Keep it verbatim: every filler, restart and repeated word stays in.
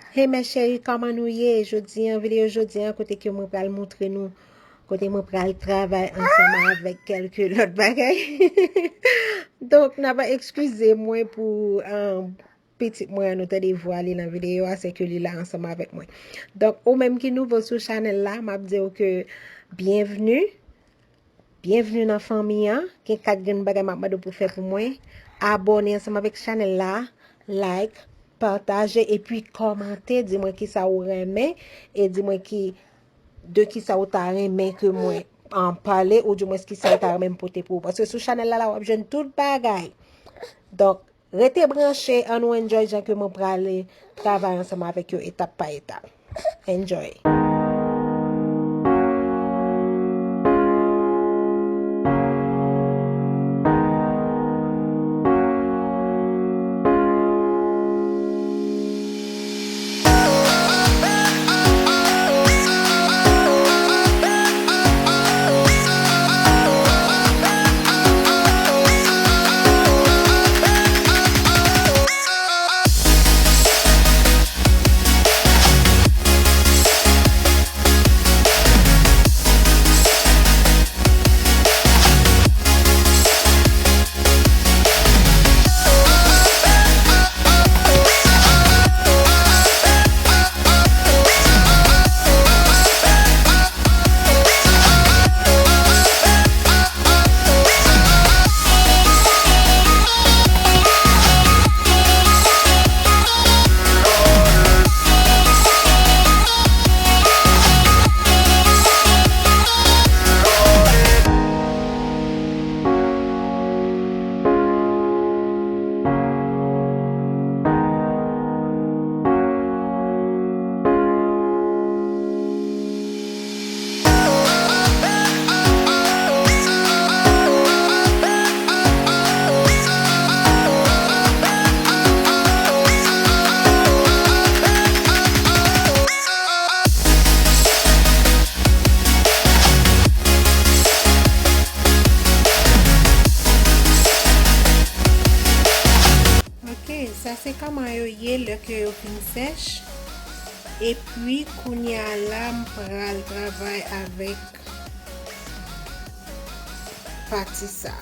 Hey mes chéris, kòman nou ye? Jodi an, videyo jodi an, kote ke mwen pral montre nou, kote mwen pral travay ansanm avèk kèlke lòt bagay. Donk, n ap eskize mwen pou, um, pitit mwen an, nou tande vwa li nan videyo a, se ke li la ansanm avèk mwen. Donk, ou menm ki nouvo sou chanèl la, m ap di w ke byenvni. Byenvni nan fanmi an. Gen kat grenn bagay m ap mande w pou fè pou mwen. Abòne ansanm avèk chanèl la, like, pataje, epi kòmante, di mwen kisa ou renmen, e di mwen ki, de kisa ou ta renmen ke mwen, an, pale, oudimwens kisa ou ta renmen m pote pou ou. Paske sou chanèl la, la w ap jwenn tout bagay. Donk, rete branche, ann nou enjoy jan ke mwen prale travay ansanm avèk yo etap pa etap. Enjoy. Ok, sa se kòman yo ye lè ke yo fin sèch. Epi, kounye a la, m pral travay avèk pati sa.